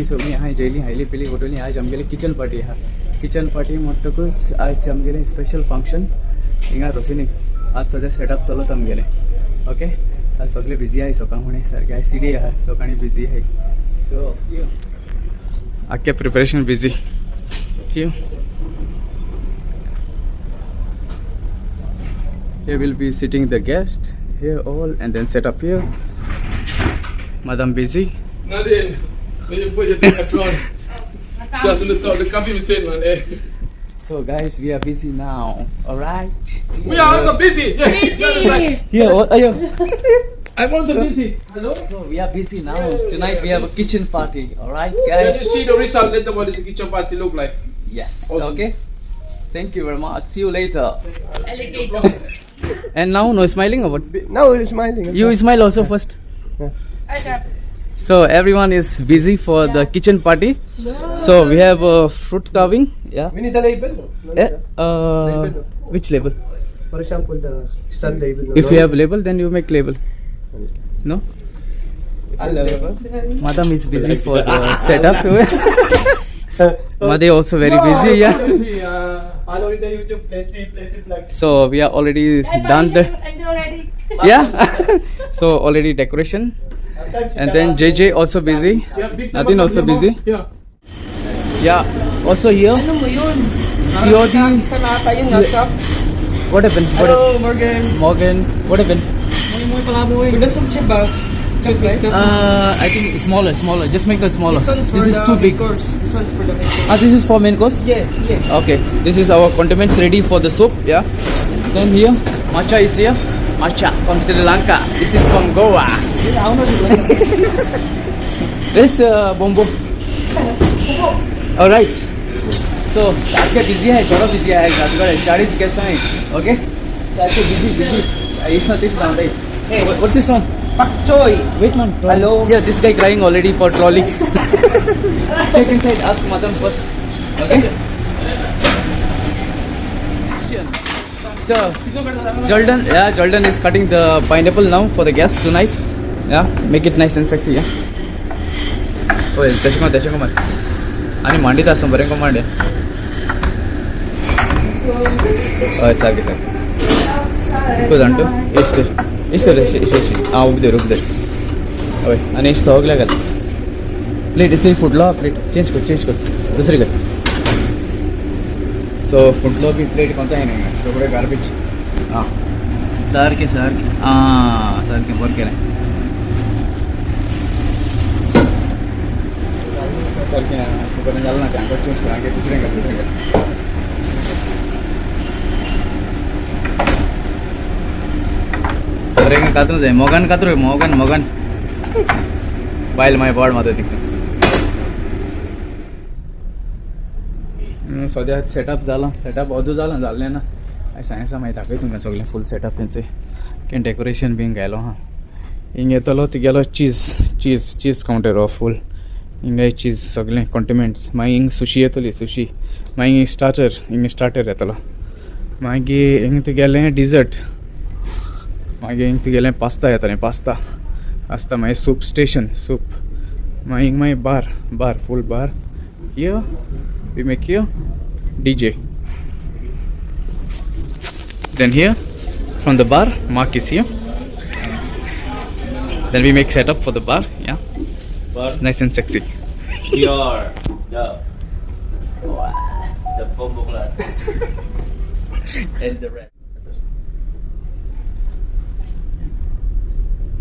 सगळीं आहाय जेयलीं हायली पिली हॉटेली. आयज आमगेली किचन पार्टी आहा. किचन पार्टी म्हणटकूच आयज आमगेलें स्पेशल फंक्शन हिंगा रोसिनी. आज सद्या सेटअप चलत आमगेलें. ओके, आज सगळे बिजी आहाय सकाळ फुडें सारकें. आयज सिडी आहा, सकाळीं बिजी आहाय. सो आख्खे preparation busy. Here will be sitting the guest here all and then set up here. Madam busy. Nadine, when you put your apron, just on the top, the company saying, man, eh. So guys, we are busy now. Alright. We are also busy. Yeah. Busy. Here, what are you? I'm also busy. Hello. So we are busy now. Tonight we have a kitchen party. Alright, Can you guys. see the result later what this kitchen party look like? Yes. Awesome. Okay. Thank you very much. See you later. Alligator. And now no smiling or what? Now you're smiling. You smile also first. So everyone is busy for the kitchen party. So we have a fruit carving. Yeah. We need a label. No? Eh, Label. which label? For example, the stand label. No? If you have label, then you make label. No? A label. Madam is busy for the setup. Mother also very busy, yeah. Busy, Follow the YouTube, plenty, plenty vlogs. So we are already done the Already. yeah. So already decoration, and then JJ also busy. Yeah, big Nadine also busy. Yeah. Yeah, also here. Ano mo yun? TOD. Isa na ata yun, nasa. What happened? What Hello, Morgan. Morgan, what happened? Muy, muy palaboy. Gusto siya ba? Chocolate? I think smaller, smaller. Just make it smaller. This one's for This is the too big. main course. This one's for the main course. Ah, this is for main course. Yeah, yeah. Okay, this is our condiments ready for the soup. Yeah. Then here, matcha is here. Matcha from Sri Lanka. This is from Goa. This bombo. All right. So सारखे busy आहे, चलो busy आहे. तुझ्याकडे 40 guest आहे. Okay, सारखे busy busy. It's not this now, right? Hey. What's this one? Pak choy. Wait man. Hello. Yeah, this guy crying already for trolley. Check inside, ask madam first. Okay. Action. So Jordan, yeah, Jordan is cutting the pineapple now for the guests tonight. Yeah, make it nice and sexy. Yeah. Oh, तशें कर, तशें कर मार. आनी मांडीत आसा बरें को मांडे. हय, सारकें सारकें. इतको जाण तूं इश्ट इश्ट इश्ट इश्ट. आं, उब धर, उब धर. हय, आनी इश्ट सगळ्या घाल. प्लेट इचे फुटलो. प्लेट चेंज कर, चेंज कर, दुसरी कर. सो फुटलो बी प्लेट कोणता न्ही सगळे गार्बेज. आं, सारकें सारकें. आं, सारकें बरें केलें. सारकें बरें जालें ना तें. आंगो चेंज कर, आगे दुसरें घाल, दुसरें घाल. बरें कातरूं जाय मोगान कातरूं मोगान मोगान बायल मागीर बोड मारता थिंगसून. सद्या सेटअप जाला. सेटअप अदूं जाला, जाल्लें ना. सायन्सा मागीर दाखय तुमकां सगळें फूल सेटअप तेंचें कितें डेकोरेशन बीन घायलो आहा. हिंग येतलो तुगेलो चीज चीज चीज कावंटर हो फूल. हिंगाय चीज सगळें कॉन्टिमेंट्स. मागीर हिंग सुशी येतली, सुशी. मागीर स्टार्टर, हिंग स्टार्टर येतलो. मागीर हिंग तुगेलें डिजर्ट. मागीर हिंग तुगेलें पास्ता येतलें, पास्ता पास्ता. मागीर सूप स्टेशन, सूप. मागीर हिंग मागीर bar, bar full bar. Here we make here DJ. Then here from the bar, Mark is here. Then we make setup for the bar. Yeah, Bar. It's nice and sexy. We are the Bombo class and the red.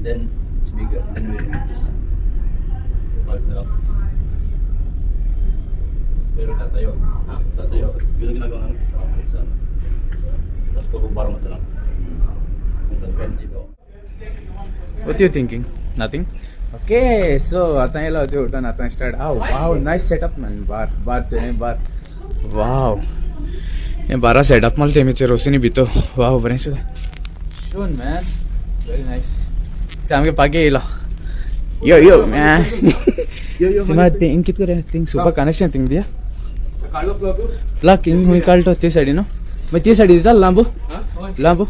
Then it's bigger. Then we remove this. Part up. Pero tatayo. Ah, tatayo. Ganun ginagawa namin. Sana. Tapos pag mo ito lang. Hanggang 20 ba? What you thinking? Nothing. Okay, so आतां येयलो जेवतान आतां start. Ah, wow, nice setup man. Bar bar bar. Wow, हे बारा setup मारले तेमी रोसिनी भितर. वाव, बरें दिसता. शून मॅन, व्हेरी नायस. सामकें पागे येयलो. यो यो मॅन, सिमा थिंग कित करे थिंग सुपर कनेक्शन थिंग दिया प्लग हिंग खंय काडलो ते सायडीन न्हू. मागीर ते सायडी दिता लांबो लांबो.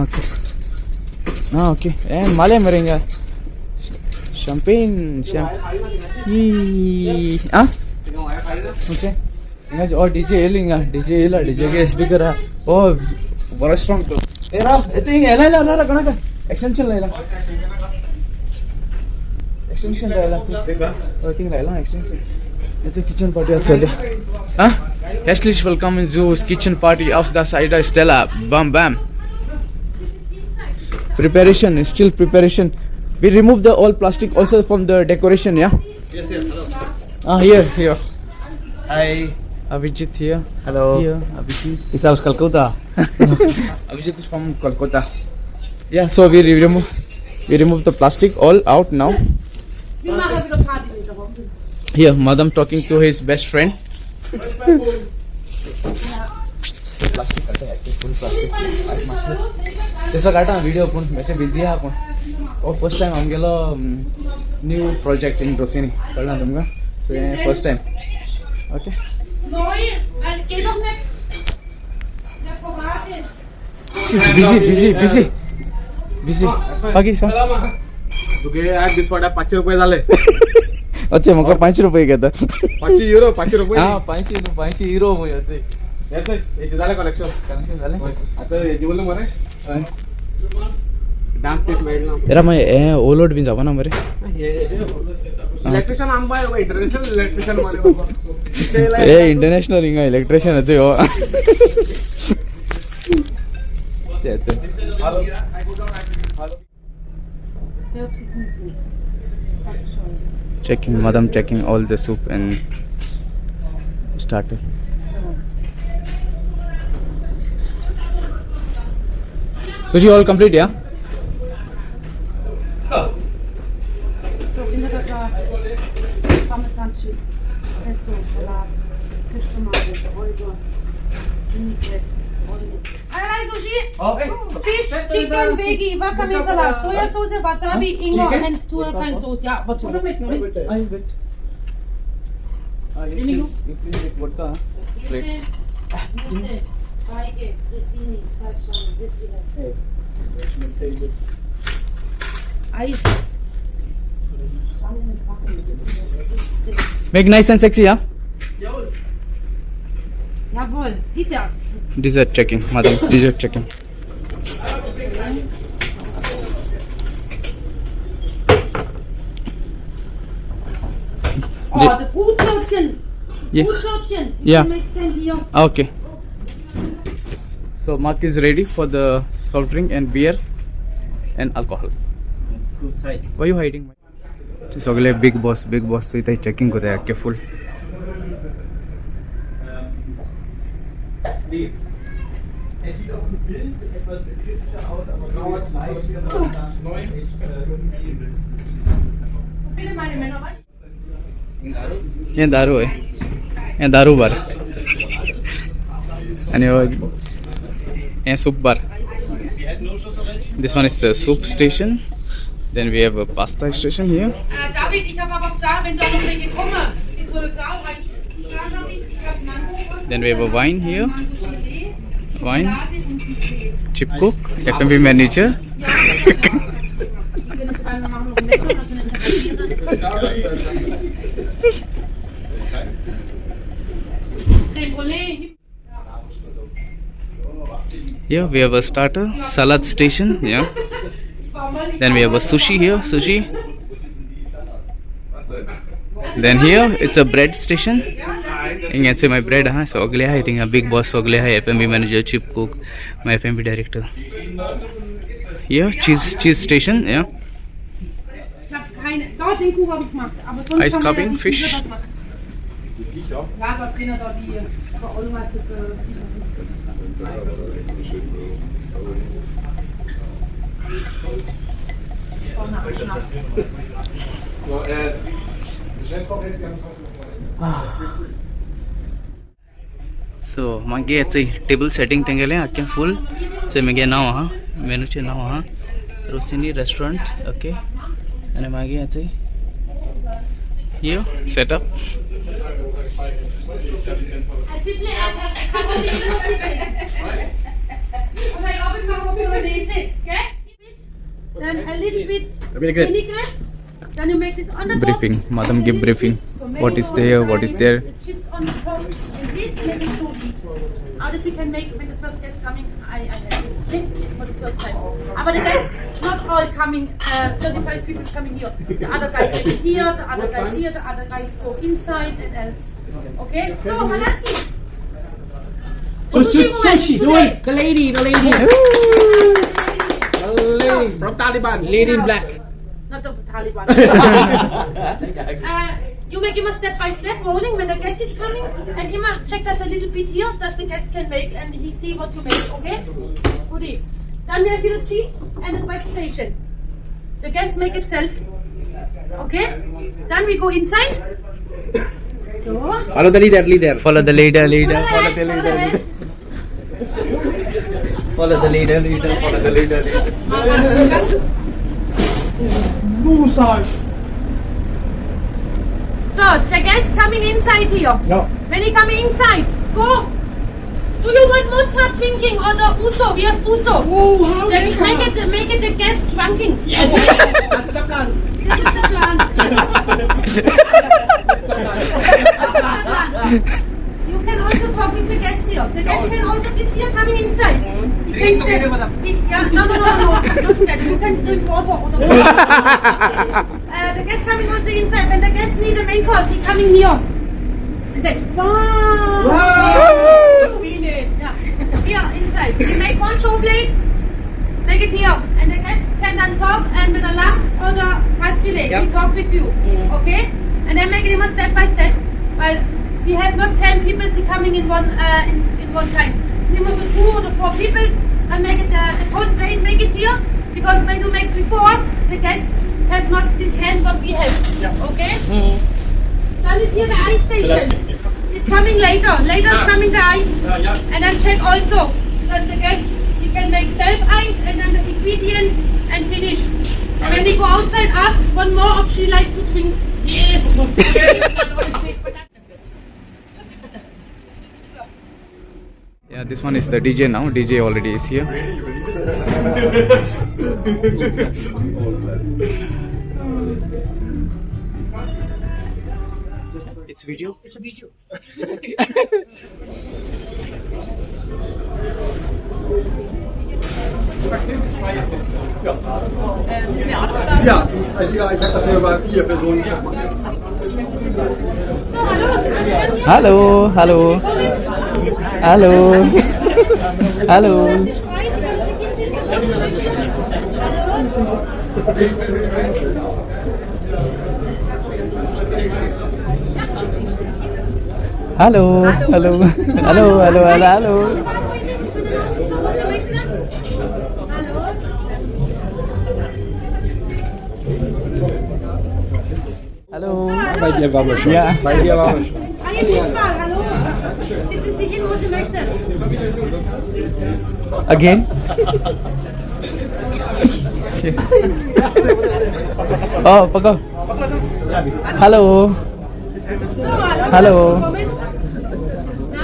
ओके, आं ओके. ए माले मरे हिंगा. Champagne, champagne. Ah? Okay. हिंगा ओ डीजे येयल हिंगा डीजे येयला डीजे के स्पीकर हा ओ बरो स्ट्रॉंग तो ए राव हेचे हिंगा लायला ना कोणाक एक्सटेंशन लायला एक्सटेंशन लायला हय थिंग लायला एक्सटेंशन हेचे किचन पार्टी आसा सद्या ah Herzlich willkommen zu Kitchen Party auf der Seite Stella. Bam bam. Preparation, still preparation. We remove the all plastic also from the decoration, yeah? Yes, yes. Ah, here, here. Hi, Abhijit here. Hello. Here, Abhijit. It's aus Calcutta. Abhijit is from Kolkata. Yeah, so we remove the plastic all out now. Wir machen wieder Party mit der Woche. Here, Madam talking to his best friend. Plastic full plastic तसो काडटा video पूण मातशें busy आहा पूण हो first time आमगेलो new project in रोसिनी कळ्ळा तुमकां so हें first time okay. Neu, weil geht doch nicht. Der Private. Busy busy busy busy बाकी सांग. तुगे एक दिसवाड्या 500 रुपये झाले. अच्छा म्हाका 500 रुपये घेता. 500 युरो, 500 रुपये. हा 500 न्हू 500 युरो मुय अशें. हेचे झाले कलेक्शन. कनेक्शन जालें. आता हेजे बोलले मरे डान्स टेप मेळना. येरा मागीर हें ओवरलोड बीन जावना मरे. इलेक्ट्रिशियन आमकां इंटरनॅशनल इलेक्ट्रिशियन मरे बाबा. ए इंटरनॅशनल हिंगा इलेक्ट्रिशियनाचो हो. चल. Checking, madam checking all the soup and starter. Sushi all complete, yeah? So, Wintergarten, Parmesan Chip, Pesto, Salat, Fischtomate, Räuber, Vinaigrette, Allerlei Sushi, Fisch, Chicken, Veggie, Wakame Salat, Sojasauce, Wasabi, Ingwer and Turkan Sauce. Ja, warte. I wait. You please with vodka. Plate. Nüsse, Feige, Grissini, Salzstangen, Whisky. Eis. Stangen mit Wacken. Make nice and sexy, yeah? Jawohl, Dieter. Dessert checking, madam. Dessert checking. Oh, the Brotörtchen. Yeah. Brotörtchen. Yeah. You make stand here. Okay. So Mark is ready for the soft drink and beer and alcohol. It's too tight. Why you hiding? सगळे big boss big boss इथे checking करता आख्खे फुल. Es sieht auf dem Bild etwas kritischer aus, aber so jetzt live echt irgendwie. Wo sind denn meine Männer? हे दारू आहे हे दारू bar आणि हे soup bar. This one is the soup station. Then we have a pasta station here. David, ich habe aber gesagt, wenn da noch welche kommen, die soll es auch rein. Ja, David, ich habe Mango. Then we have a wine here. Mango Gelee, Wine. Schokolade und Buffet. Chip cook, F&B manager. Ja, ich bin jetzt einmal noch ein Messer, also eine Serviere. Creme Brûlée. Here we have a starter, salad station. Yeah. Then we have a sushi here, sushi. Then here it's a bread station. You can see my bread, huh? सगळे आहे थिंगा big boss सगळे आहे F&B manager, chief cook, my F&B director. Here cheese station, yeah. Ich habe keine. Dort den Kuchen habe ich gemacht, aber sonst Ice haben wir ja cupping, die Fish. Viecher da gemacht. Die Viecher? Ja, da drinnen da die always Viecher sind. Oh, na, Schnaps. So मागीर चोय table setting तेंगेलें आख्खें फूल. चोय मुगे नांव आहा मेनूचें नांव आहा रोसिनी restaurant okay. आनी मागीर चोय यो setup. Simple, Aber Robin, machen wir Bolognese, gell? Then a little bit vinaigrette. Then you make this on the top. Briefing. Madam And give a little briefing. bit tomato What is there, what is inside, there. the chips on the top. And this make it so heat. This we can make when the first guest coming. I have it, okay? For the first time. But the guests not all coming. 35 people coming here. The other guys make it here. The other guys here. The other guys go inside and else. Okay. So Malaski. Sushi, sushi. The lady, the lady. From Taliban. Lady in black. Not the Taliban. You make immer step by step rolling when the guest is coming, and immer check das a little bit here, that the guest can make and he see what you make, okay? Goodie. Then we have here the cheese and the bread station. The guest make itself. Okay? Then we go inside. So. Follow the leader, leader. Follow the leader, leader. Follow the leader, leader. Follow the leader, leader. Follow the leader, leader. So, the guest coming inside here. Ja. When he coming inside, go. Do you want Mozart drinking or the Uso? We have Uso. Oh, how Make it the guest drunking. Yes! That's the plan. This is the plan. This is the plan. You can also talk with the guest here. The guest can also be here coming inside. He can Drink together, stay- madam. Yeah, no, no, no, no, no, not that. You can drink water. Or the guest coming also inside. When the guest need a main course, he coming here. And say, wow. Wow! Seen it. Yeah. Here inside. We make one show plate, make it here. And the guest can then talk and with a lamb or the Kalbsfilet, Yeah. he talk with you. Okay? And then make it immer step by step. Weil we have not 10 people coming in one in one time. Immer so 2 or 4 people and make it the cold plate, make it here. Because when you make before, the guests have not this hand what we have. Okay? Then is here the ice station. It's coming later. Later is coming the ice. Yeah. And then check also, because the guest, he can make self ice and then the ingredients and finish. And when we go outside, ask one more if she like to drink. Yes! Yeah, this one is the DJ now. DJ already is here. It's video. It's a video. Ja, also ja, ich habe das hier über 4 Personen gemacht. So, hallo, sind wir denn hier? Hallo, hallo, hallo, hallo. Können Sie speisen, können Sie hinsitzen, wo Sie möchten? Hallo. Hallo, hallo, hallo, hallo, hallo, hallo. Hallo. Bei dir waren wir schon. Ja. Bei dir waren wir schon. Freie Sitzwahl, hallo. Sitzen Sie hin, wo Sie möchten. Again? Oh, Paco. Hallo. So, hallo. Hallo. Willkommen.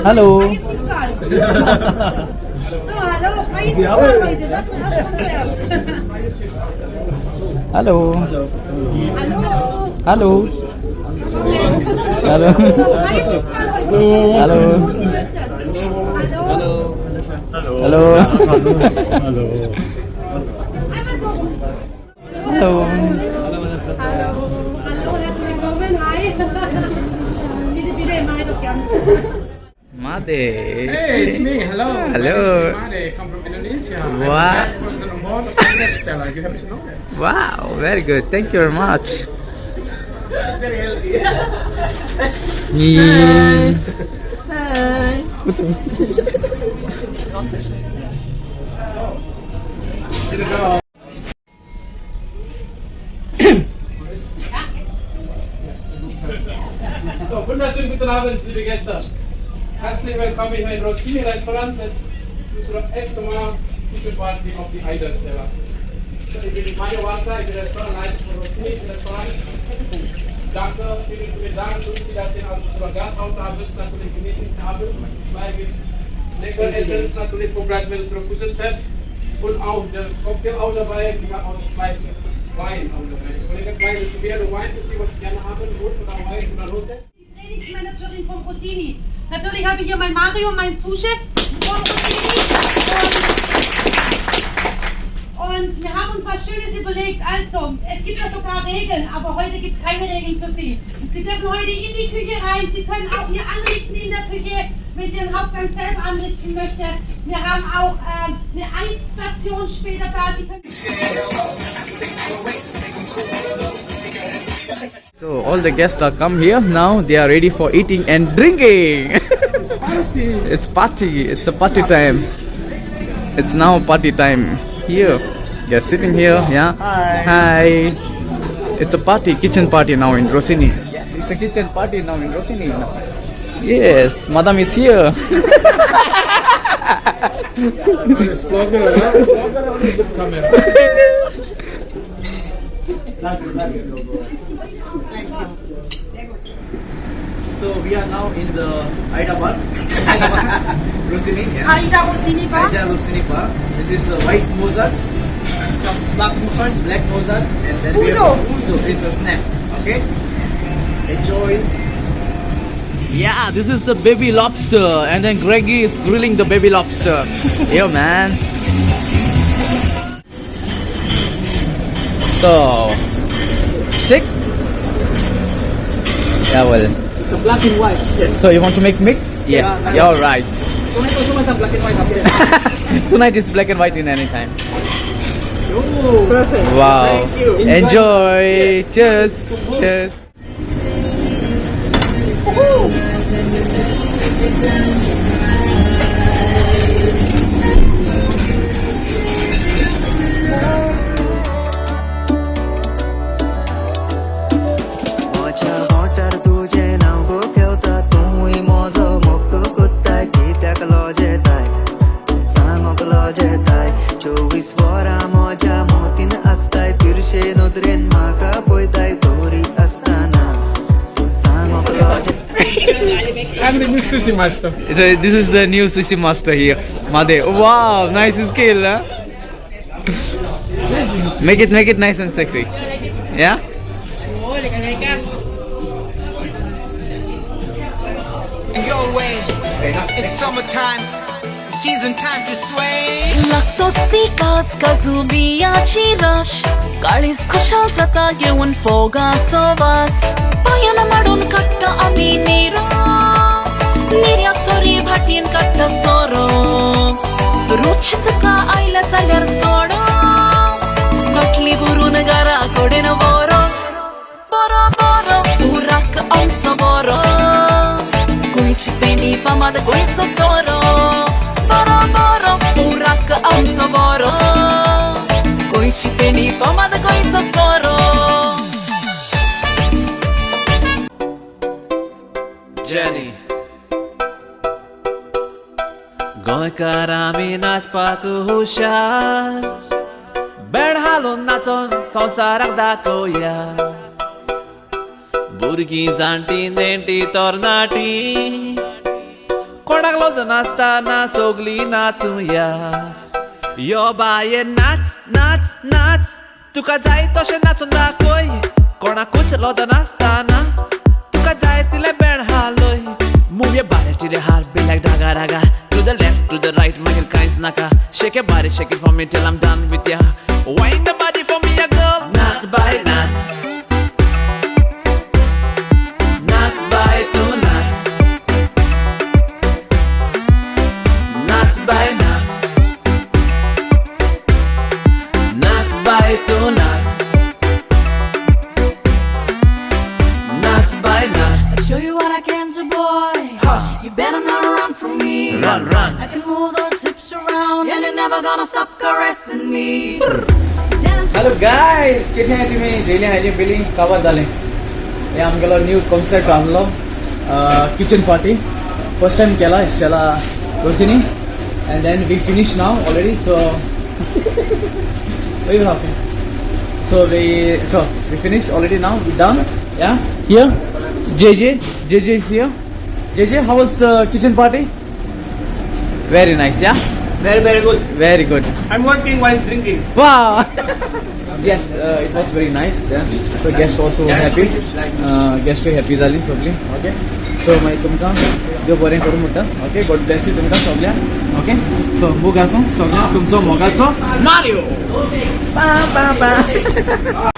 Hallo. Freie Sitzwahl. So, hallo, freie Sitzwahl heute. Das ist schon zuerst. Hallo. Hallo. Hallo. Hallo. Freie Sitzwahl heute. Hallo. Wo Sie möchten. Hallo. Hallo. Hallo. Einmal so rum. Hallo. Hallo. Hallo, herzlich willkommen. Hi. Bitte, bitte, mach ich doch gern. Made. Hey, it's me. Hello. Hello. My name is Made. I come from Indonesia. I'm the Wow. best person on board of AIDAstella. You have to know that. Wow, very good. Thank you very much. It's very healthy. Hi. So, wunderschönen guten Abend, liebe Gäste. Herzlich willkommen hier im Rossini Restaurant. Das ist unser erstes Mal Küchenparty auf die AIDAstella. So, ich bin Mario Walter, ich bin Restaurantleiter von Rossini Restaurant. Danke, vielen, vielen Dank, Susi, dass Sie als unser Gast heute Abend natürlich genießen haben. Weil wir lecker Essen natürlich vorbereitet mit unserem Küchenchef und auch der Cocktail auch dabei. Wir haben auch noch zwei Wine on the menu. When you can try the severe the wine to see what can happen, good for the wine, for the rosé. Die Trainingsmanagerin vom Rossini. Natürlich habe ich hier meinen Mario, meinen Zuschef vom Rossini. Und wir haben uns was Schönes überlegt. Also, es gibt ja sogar Regeln, aber heute gibt es keine Regeln für Sie. Sie dürfen heute in die Küche rein. Sie können auch hier anrichten in der Küche, wenn Sie Ihren Hauptgang selber anrichten möchten. Wir haben auch eine Eisstation später da. Sie können So all the guests are come here now. They are ready for eating and drinking. It's party. It's a party time. It's now party time here. They're sitting here. Yeah. Hi. Hi. It's a party, kitchen party now in Rossini. Yes, it's a kitchen party now in Rossini. Yes, Madam is here. It's blogger, blogger only good camera. So we are now in the Aida bar. Rossini. Yeah. Aida Rossini Bar. Aida Rossini bar. This is a white Mozart, black Mozart, black Mozart, and then we have Uzo is a snap. Okay, enjoy. Yeah, this is the baby lobster, and then Greggy is grilling the baby lobster. Yo, man. So, stick. Yeah, well. It's a black and white. Yes. So you want to make mix? Yes, Yeah, you're right. Tonight also must have black and white. Tonight is black and white in any time. Oh, perfect. Wow. Thank you. Enjoy. Cheers. Cheers. म्हज्या वोंठार तुजें नांव गो खेवता तूंय म्हजो मोग कोत्ताय कित्याक लजेताय तूं सांगोंक लजेताय 24 वरां म्हज्या मोतीन आसताय तिरशे नदरेन म्हाका पळयताय तोरी आसतना तूं सांगोंक लजेताय. I'm the new sushi master. So this is the new sushi master here, Made. Wow, nice skill, huh? Make it nice and sexy. Yeah? Your way. It's summertime, season time to sway. लागतोच ती कास काजू बियाची राश काळीज खुशाल जाता घेवन फोगाचो वास पांयान माडून काडटा आमी निरो निऱ्याक सोरी भाटयेन काडटा सोरो रुच तुका आयल्या जाल्यार चोडो बाटली भरून घरा कडेन बरो बरो बरो उराक आमचो बरो गोंयची फेणी फामाद गोंयचो सोरो बरो बरो उराक आमचो बरो गोंयची फेणी फामाद गोंयचो सोरो. Jenny. गोंयकार आमी नाचपाक हुशार, बेड हालून नाचोन संवसाराक दाखोवया. भुरगीं जाणटी नेणटी तरणाटी, कोणाक लज नासतना सगलीं नाचुया. यो बाये नाच नाच नाच, तुका जाय तशें नाचून दाखय, कोणाकूच लज नासतना तुका जाय तितलें बेण हालय. Move your body to the heart beat like daga daga. To the left, to the right, मागीर कांयच नाका. Shake your body, shake it for me till I'm done with ya. Wind the body for me, a girl. Nuts by nuts, nuts by two nuts, nuts by nuts, nuts by two nuts, nuts by nuts. I'll show you what I can do, boy. You better not run from me. Run, run. I can move those hips around, and you're never gonna stop caressing me. Dance. Hello guys, कशें आहाय तुमी? जेयलें खायलें पिलीं काबार जालें. हे आमगेलो new concept आहलो kitchen party. First time केला Stella Rossini, and then we finish now already. So why you laughing? So we finish already now, we done. Yeah, here JJ, JJ is here. JJ, how was the kitchen party? Very nice, yeah? Very, very good. Very good. I'm working while drinking. Wow. Yes, it was very nice. So guest also happy, गेस्टूय happy जाली सगळीं. Okay, so मागीर तुमकां देव बरें करूं म्हणटा. Okay, God Blaise you तुमकां सगळ्यांक. ओके, सो मोग आसूं सगळ्यांक. तुमचो मोगाचो मारियो. पा पा पा.